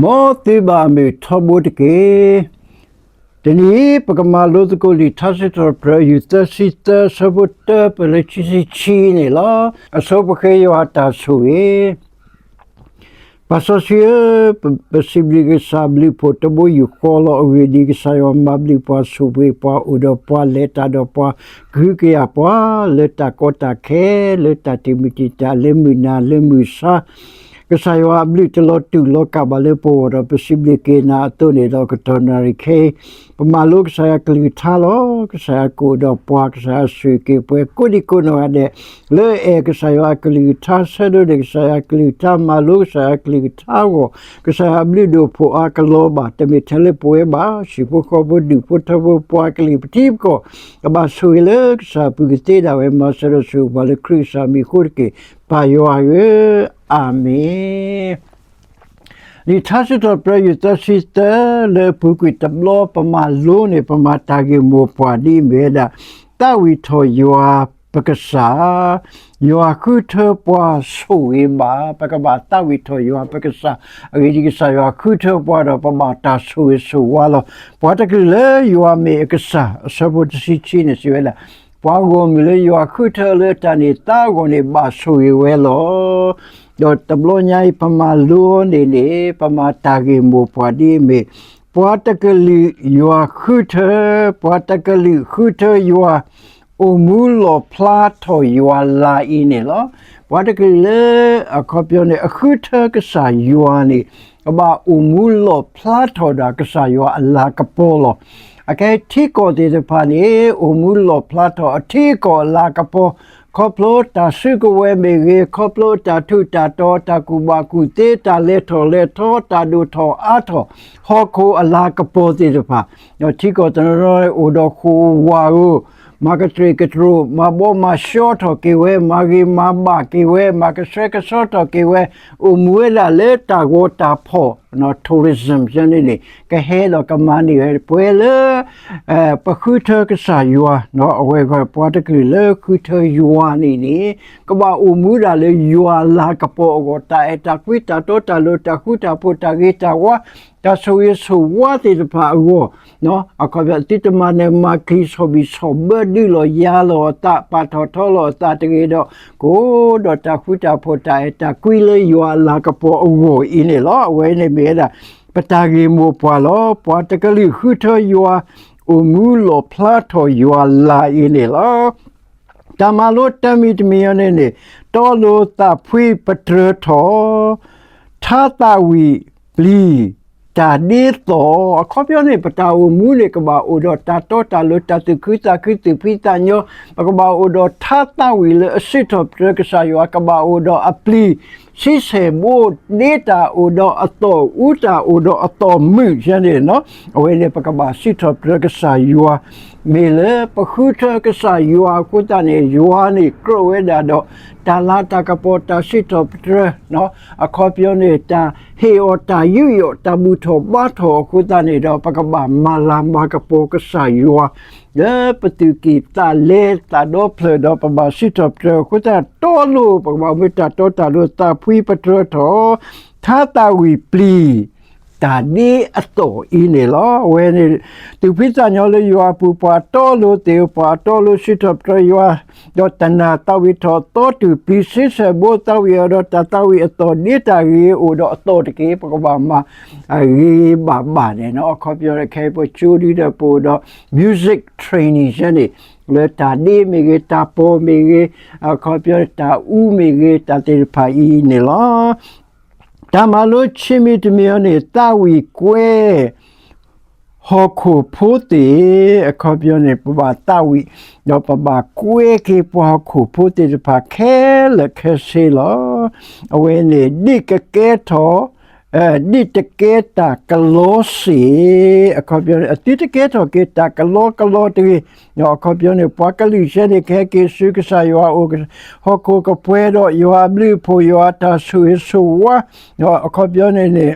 မ်သုဘၣ်မုာ်ထီဘိတက့ၢ်. တနံၤအံၤ ပကမၤလိသကိးလံာ်ထါစံးထီၣ်ပတြၢၤ ယူၢ်သၢဆံသၢ အဆၢဖိတၢ ပၢၢ်လၢခံဆံခံန့ၣ်လီၤ. အဆိပဃ့ယွၤအတၢ်ဆိၣ်ဂ့ၤ ပၢ်စီဆှံဧၢ, ပစံးဘျုးကစၢ်အဘျုးအဖှိၣ်တဘိယူၢ်ဃီလီၤ. အဂ့ၢ်ဒ်အံၤ, ကစၢ်ယွၤမၤဘျုးပှၤ, ဆိၣ်ဂ့ၤပှၤ, အိၣ်ဒီးပှၤ, လဲၤတၢ်ဒီးပှၤ, ကဟုကယာ်ပှၤ လၢတၢ်ကီတၢ်ခဲ, လၢတၢ်တမုာ်တံာ်တာ်, လၢမုၢ်နၤလၢမုၢ်ဆါ, ကစၢ်ယွၤအဘျုးတလီၤတူာ်လီၤကာ်ဘၣ်လၢပဂီၢ်ဒီး ပစံးဘျုးက့ၤနၤအသိးန့ၣ်ဒီး ကတီၢ်နၣ်ရံၣ်ခဲအံၤ ပမၤလိကစၢ်ယွၤအကလုၢ်ကထါလီၤ. ကစၢ်ယွၤကအိၣ်ဒီးပှၤ, ကစၢ်ယွၤဆိၣ်ဂ့ၤက့ၤပှၤကိးဒံကိးနီၢ်ဂၤဒဲး လၢအအဲၣ်ကစၢ်ယွၤအကလုၢ်ကထါ, ဆၢဒိးန့ၢ်ကစၢ်ယွၤအကလုၢ်ကထါ, မၤလိကစၢ်ယွၤအကလုၢ်ကထါအဂီၢ်, ကစၢ်ယွၤအဘျုးဒိၣ်ဖှိၣ်အါကလီၤဘၣ်, တမ့ၢ်ထဲလၢပဝဲဘၣ်, ဟံၣ်ဖိဃီဖိ, ဒူၣ်ဖိထၢဖိ, ပှၤကလုာ်ပထံပကီၢ်, ကဘၣ်ဆိၣ်ဂ့ၤလၢကစၢ်အပူၤကသ့ဒၣ်ဝဲ, မၤစၢၤဒီးဆိၣ်ဂ့ၤပှၤလၢခရံာ်ကစၢ်မံၤအဃိတက့ၢ်, ပၢ်ယွၤဧၢ, အၤမ့ၣ်. လံာ်ထါစံးထီၣ်ပတြၢၤ ယူၢ်သၢဆံသၢ လၢအပူၤကွံာ်တဘျီ ပမၤလိန့ၣ် ပမၤတၢ်ဂ့ၢ်မိၢ်ပှၢ်ဒ်အမ့ၢ်ဝဲဒၣ် သးဝံၣ်ထီၣ်ယွၤပကစၢ်, ယွၤဃုထၢပှၤဆိၣ်ဂ့ၤဘၣ်, ပကဘၣ်သးဝံၣ်ထီၣ်ယွၤပကစၢ်, အဂ့ၢ်ဒ်အံၤ, ကစၢ်ယွၤဃုထၢပှၤဒီး ပဘၣ်တၢ်ဆိၣ်ဂ့ၤဆိၣ်ဝါလီၤ. ပှၤတကလုာ်လၢယွၤမ့ၢ်အကစၢ်, အဆၢဖိတဆံခံန့ၣ်စံးဝဲဒၣ်, ပှၤဂီၢ်မုၢ်လၢယွၤဃုထၢလၢတၢ်န့ၢ်သါအဂီၢ်န့ၣ် ဘၣ်ဆိၣ်ဂ့ၤဝဲလီၤ. ဒီးတဘျီညါအံၤ ပမၤလိအီၤန့ၣ်န့ၣ် ပမၤတၢ်ဂ့ၢ်မိၢ်ပှၢ်ဒ်အမ့ၢ်, ပှၤတကလုာ်ယွၤဃုထၢ, ပှၤတကလုာ်ဃုထၢယွၤ, အိၣ်မူလီၣ်ဖျါထီၣ်ယွၤလၤအံၤန့ၣ်လီၤ. ပှၤတကလုာ်လၢ အခီပညီန့ၣ် အဃုထၢကစၢ်ယွၤန့ၣ် ကဘၣ်အိၣ်မူလီၣ်ဖျါထီၣ်ဒၣ်ကစၢ်ယွၤအလၤကပီၤလီၤ. အခဲအံၤထံကီၢ်သ့ၣ်တဖၣ်န့ၣ် အိၣ်မူလီၣ်ဖျါထီၣ်အထံအကီၢ်အလၤကပီၤ, ခီဖျိတၢ်စုကဝဲၤမ့ၢ်ဂ့ၤ, ခီဖျိတၢ်ထူးတၢ်တီၤ, တၢ်ကူၣ်ဘၣ်ကူၣ်သ့, တၢ်လဲၤထီၣ်လဲၤထီ, တၢ်ဒိၣ်ထီၣ်အါထီၣ်, ဟီၣ်ခိၣ်အလၤကပီၤသ့ၣ်တဖၣ်, ဒီးထံကီၢ်တနီၤနီၤအိၣ်ဒီးဃိာ်ဝးဧိၤ, မၤကတြူၢ်ကတြိာ်, မၤဘီမၤဆှီထီၣ်က့ၤဝဲ, မၤဂ့ၤမၤဘၣ်က့ၤဝဲ, မၤကဆှဲကဆှီထီၣ်က့ၤဝဲ, အိၣ်မူဝဲဒၣ်လၢတၢ်ဂီၤတၢ်ဖီၣ်, tourism န့ၣ်န့ၣ် ကဟဲဒီးကမၤန့ၢ်ဝဲပှဲၤလၢ ပဃုထၢကစၢ်ယွၤ, အဝဲပှၤတကလုာ်လၢဃုထၢယွၤန့ၣ်န့ၣ် ကဘၣ်အိၣ်မူဒၣ်လၢယွၤအလၤကပီၤအဂီၢ်, တၢ်အဲၣ်တၢ်ကွံ တၢ်တီတၢ်လိၤ တၢ်ဃူတၢ်ဖိး တၢ်ဂ့ၤတၢ်ဝါ တၢ်ဆိၣ်ဂ့ၤဆိၣ်ဝါသ့ၣ်တဖၣ်အဂီၢ်, အခီပညီ သုတမၤနၢၤမၤကျံၤ ဆီၣ်ဘံၣ်ဆီၣ်ဘၢ ဒုးလီၤယၤလီၤအသး ပာ်ထီၣ်ထီလီၤအသးတဂ့ၤဒီး ကအိၣ်ဒီးတၢ်ဃူတၢ်ဖိး တၢ်အဲၣ်တၢ်ကွံလၢယွၤအလၤကပီၤအဂီၢ်အံၤန့ၣ်လီၤ. အဝဲန့ၣ်မ့ၢ်ဝဲဒၣ် ပတၢ်ဂ့ၢ်မိၢ်ပှၢ်လီၤ. ပှၤတကလုာ်ဃုထၢယွၤ အိၣ်မူလီၣ်ဖျါထီၣ်ယွၤလၤအံၤန့ၣ်လီၤ. တၢ်မၤလိတၢ်မံၤတမံၤအံၤန့ၣ်န့ၣ် တီလိၤသးဖှံပတြၢၤထီၣ် ထါသးဝံၣ်ပျံၤ တၢ်ဒ့သီၣ်, အခီပညီန့ၣ် ပတၢ်အိၣ်မူန့ၣ် ကဘၣ်အိၣ်ဒီးတၢ်တီတၢ်လိၤ တၢ်သူၣ်ခုသးခု သူၣ်ဖှံသးညီ, ပကဘၣ်အိၣ်ဒီးထါသးဝံၣ်လၢအစံးထီၣ်ပတြၢၤကစၢ်ယွၤ, ကဘၣ်အိၣ်ဒီးအပျံၤ ဆံဆဲၣ်ဘိ ဒ့တၢ်အိၣ်ဒီးအသီၣ် အူတၢ်အိၣ်ဒီးအသီၣ်မုၣ်န့ၣ်, အဝဲန့ၣ် ပကဘၣ်စံးထီၣ်ပတြၢၤကစၢ်ယွၤ မ့ၢ်လၢပဃုထၢကစၢ်ယွၤအဃိသတးန့ၣ် ယွၤန့ၣ်ကြၢးဝဲဒၣ်ဒီး တၢ်လၤတၢ်ကပီၤ တၢ်စံးထီၣ်ပတြၢၤ, အခီပညီန့ၣ် တၢ်ဟ့ၣ်အီၤတၢ်ယူးယီၣ် တၢ်ဘူၣ်ထီၣ်ဘါထီၣ်အဃိသတးန့ၣ်ဒီး ပကဘၣ်မၤလၤမၤကပီၤကစၢ်ယွၤ လၢပသူၣ်ကံၢ်သးလဲသးဒီဖျၢၣ်ဒီး ပဘၣ်စံးထီၣ်ပတြၢၤအဃိသတး တီလိၤ ပကဘၣ်မ့ၢ်တၢ်တီတၢ်လိၤ သးဖှံပတြၢၤထီၣ် ထါသးဝံၣ်ပျံၤ တၢ်ဒ့အသီၣ်အံၤန့ၣ်လီၤ. အဝဲန့ၣ် သူၣ်ဖှံသးညီလၢယွၤအပူၤ ပှၤတီလိၤသ့ၣ်ဧၢ, ပှၤတီလိၤစံးထီၣ်ပတြၢၤယွၤ, ဒီးတနၢ်သးဝံၣ်ထီၣ်သီတုၤပျံၤ ဆံဆဲၣ်ဘိသးဝံၣ်အီၤဒီး တၢ်သးဝံၣ်အသီၣ်ဒ့တၢ်ဂ့ၤအိၣ်ဒီးအသီၣ်တက့ၢ်. ပကဘၣ်မၤ ဂ့ၤဂ့ၤဘၣ်ဘၣ်န့ၣ် အခီပညီခဲအံၤ ပကၠိဒုဒီးပအိၣ်ဒီး music training န့ၣ် လၢတၢ်ဒ့မ့ၢ်ဂ့ၤ တၢ်ပိာ်မ့ၢ်ဂ့ၤ အခီပညီ တၢ်အူမ့ၢ်ဂ့ၤ တၢ်သ့ၣ်တဖၣ်အံၤန့ၣ်လီၤ. တၢ်မၤလိခံမံၤတမံၤအံၤန့ၣ် သးဝံၣ်ကွဲ ဟီၣ်ခိၣ်ဖိသ့ၣ်, အခီပညီန့ၣ် ပဘၣ်သးဝံၣ် ဒီးပဘၣ်ကွဲက့ၤပှၤဟီၣ်ခိၣ်ဖိသ့ၣ်တဖၣ်ခဲလၢာ်ခဲဆ့လီၤ. အဝဲန့ၣ် ဒ်ကကဲထီၣ် ဒ်တကဲတၢ်ကလီစ့ၢ်, အခီပညီန့ၣ် အသုတကဲထီၣ်က့ၤတၢ်ကလီကလီတဂ့ၤ. အခီပညီန့ၣ် ပှၤကလုာ်ဆဲန့ၣ် ကဟဲက့ၤဆူကစၢ်ယွၤအအိၣ် ဟီၣ်ခိၣ်ကပှဲၤဒီး ယွၤအဘျုးအဖှိၣ် ယွၤအတၢ်ဆိၣ်ဂ့ၤဆိၣ်ဝါ, အခီပညီန့ၣ်န့ၣ်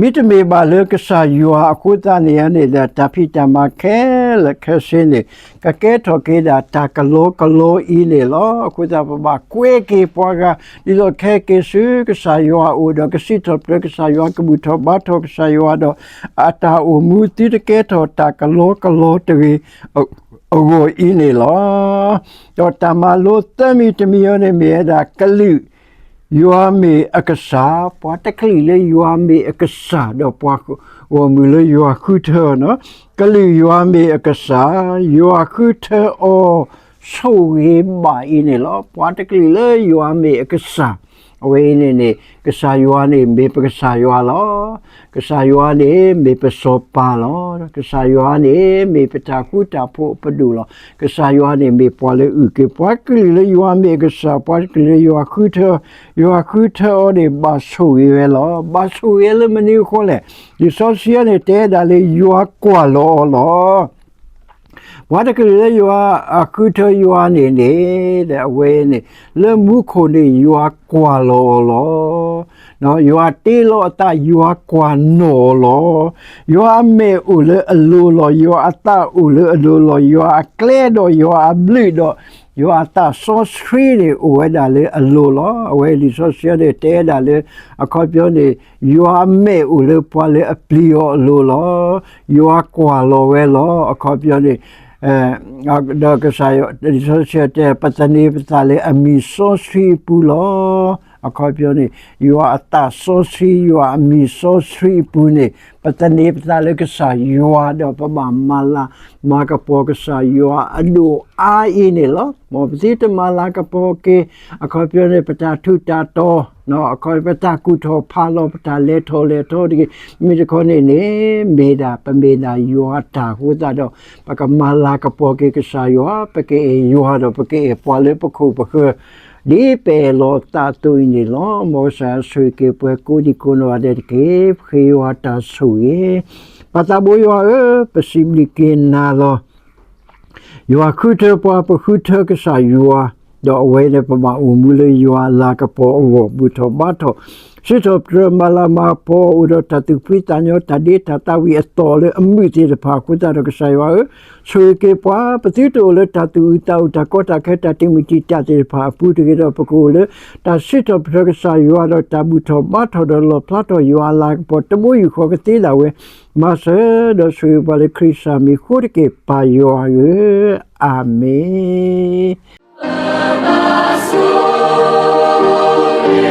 မ့တမ့ၢ်ဘၣ်လၢကစၢ်ယွၤအဃိသတးန့ၣ်န့ၣ်ဒီး တၢ်ဖံးတၢ်မၤခဲလၢာ်ခဲဆ့န့ၣ် ကကဲထီၣ်က့ၤဒၣ်တၢ်ကလီကလီအံၤန့ၣ်လီၤ. အဃိသတးပဘၣ်ကွဲက့ၤပှၤဂၤ ဒ်သိးကဟဲက့ၤဆူကစၢ်ယွၤအအိၣ်ဒီး ကစံးထီၣ်ပတြၢၤကစၢ်ယွၤ ကဘူၣ်ထီၣ်ဘါထီၣ်ကစၢ်ယွၤဒီး အတၢ်အိၣ်မူသုတကဲထီၣ်တၢ်ကလီကလီတဂ့ၤ အဂီၢ်အံၤန့ၣ်လီၤ. ဒီးတၢ်မၤလိသၢမံၤတမံၤအံၤန့ၣ် မ့ၢ်ဝဲဒၣ်ကလုာ် ယွၤမ့ၢ်အကစၢ်, ပှၤတကလုာ်လၢယွၤမ့ၢ်အကစၢ် ဒီးပှၤဂီၢ်မုၢ်လၢယွၤဃုထၢအီၤန့ၣ်, ကလုာ်ယွၤမ့ၢ်အကစၢ်, ယွၤဃုထၢအီၤဆိၣ်ဂ့ၤဘၣ်အံၤန့ၣ်လီၤ. ပှၤတကလုာ်လၢယွၤမ့ၢ်အကစၢ်, အဝဲအံၤန့ၣ်န့ၣ် ကစၢ်ယွၤန့ၣ်မ့ၢ်ပကစၢ်ယွၤလီၤ. ကစၢ်ယွၤန့ၣ်မ့ၢ်ပစီၤပၤလီၤ. ကစၢ်ယွၤန့ၣ်မ့ၢ်ပတၢ်ဃူတၢ်ဖိးပဒိၣ်လီၤ. ကစၢ်ယွၤန့ၣ်မ့ၢ်ပှၤလၢအုၣ်က့ၤ, ပှၤတကလုာ်လၢယွၤမ့ၢ်အကစၢ်, ပှၤတကလုာ်လၢယွၤဃုထၢ, ယွၤဃုထၢအီၤန့ၣ် ဘၣ်ဆိၣ်ဂ့ၤဝဲလီၤ. ဘၣ်ဆိၣ်ဂ့ၤလၢမနုၤအဃိလဲၣ်. လံာ်စီဆှံန့ၣ် တဲဒၣ်လၢယွၤကွၢ်လီၤအီၤလီၤ. ပှၤတကလုာ်လၢယွၤအဃုထၢယွၤန့ၣ်န့ၣ် ဒီးအဝဲန့ၣ် လၢမူခိၣ်န့ၣ်ယွၤကွၢ်လီၤအီၤလီၤ. ယွၤတ့လီၤအသး ယွၤကွၢ်နီၣ်အီၤလီၤ. ယွၤအမဲာ်အိၣ်လၢအလိၤလီၤ. ယွၤအသးအိၣ်လၢအလိၤလီၤ. ယွၤအကျဲဒီးယွၤအဘျုးဒီး ယွၤအသးစီဆှံန့ၣ် အိၣ်ဝဲဒၣ်လၢအလိၤလီၤ. အဝဲလံာ်စီဆှံန့ၣ် တဲဒၣ်လၢ အခီပညီန့ၣ် ယွၤအမဲာ်အိၣ်လၢပှၤလၢအပျံၤအီၤအလိၤလီၤ. ယွၤကွၢ်လီၤဝဲလီၤ. အခီပညီန့ၣ် ဒီးကစၢ်ယွၤ လံာ်စီဆှံတဲ ပသန့ၤပသးလၢအမံၤစီဆှံအပူၤလီၤ. အခီပညီန့ၣ် ယွၤအသးစီဆှံ ယွၤအမံၤစီဆှံအပူၤန့ၣ် ပသန့ၤပသးလၢကစၢ်ယွၤ ဒီးပဘၣ်မၤလၤမၤကပီၤကစၢ်ယွၤအဒိၣ်အါအံၤန့ၣ်လီၤ. မ်ပသုတမၤလၤကပီၤက့ၤ အခီပညီန့ၣ် ပတၢ်ထူးတၢ်တီၤ အခီပညီ ပတၢ်ကူၣ်ထီၣ်ဖးလီၤ ပတၢ်လဲၤထီၣ်လဲၤထီတဂ့ၤ မ့ၢ်တခီန့ၣ်န့ၣ် မ့ၢ်ဒၣ် ပမ့ၢ်ဒၣ်ယွၤတၢ်အဃိသတးဒီး ပကမၤလၤကပီၤက့ၤကစၢ်ယွၤ ပကအဲၣ်ယွၤဒီးပကအဲၣ်ပှၤလၢပခိၣ်ပဃၢၤ ဒ်ပအဲၣ်လီၤအသးအသိးအံၤန့ၣ်လီၤ. မ်ကစၢ်ယွၤဆိၣ်ဂ့ၤက့ၤပှၤကိးဒံကိးနီၢ်ဂၤဒဲးတက့ၢ်. ပဃ့ယွၤတၢ်ဆိၣ်ဂ့ၤ ပၢ်သးဘိယွၤဧၢ, ပစံးဘျုးက့ၤနၤလီၤ. ယွၤဃုထၢပှၤ ပဃုထၢကစၢ်ယွၤ, ဒီးအဝဲန့ၣ်ပဘၣ်အိၣ်မူလၢယွၤအလၤကပီၤအဂီၢ် ဘူၣ်ထီၣ်ဘါထီၣ် စံးထီၣ်ပတြၢၤမၤလၤမၤကပီၤ အိၣ်ဒီးတၢ်သူၣ်ဖှံသးညီ တၢ်ဒ့တၢ်သးဝံၣ်အသီၣ်လၢအမုာ်သ့ၣ်တဖၣ်အဃိသတးဒီး ကစၢ်ယွၤဧၢ, ဆိၣ်ဂ့ၤက့ၤပှၤ ပသုတအိၣ်လၢတၢ်သူၣ်အုးသးအုး တၢ်ကီတၢ်ခဲ တၢ်တံာ်မုၢ်တံာ်တာ်သ့ၣ်တဖၣ်အပူၤတဂ့ၤဒီး ပကအိၣ်လၢတၢ်စံးထီၣ်ပတြၢၤကစၢ်ယွၤဒီး တၢ်ဘူၣ်ထီၣ်ဘါထီၣ်ဒီးလီၣ်ဖျါထီၣ်ယွၤအလၤကပီၤ တဘိယူၢ်ဃီကသ့ဒၣ်ဝဲ မၤစၢၤဒီးဆိၣ်ဂ့ၤပှၤလၢခရံာ်ကစၢ်မံၤအဃိတက့ၢ် ပၢ်ယွၤဧၢ, အၤမ့ၣ်.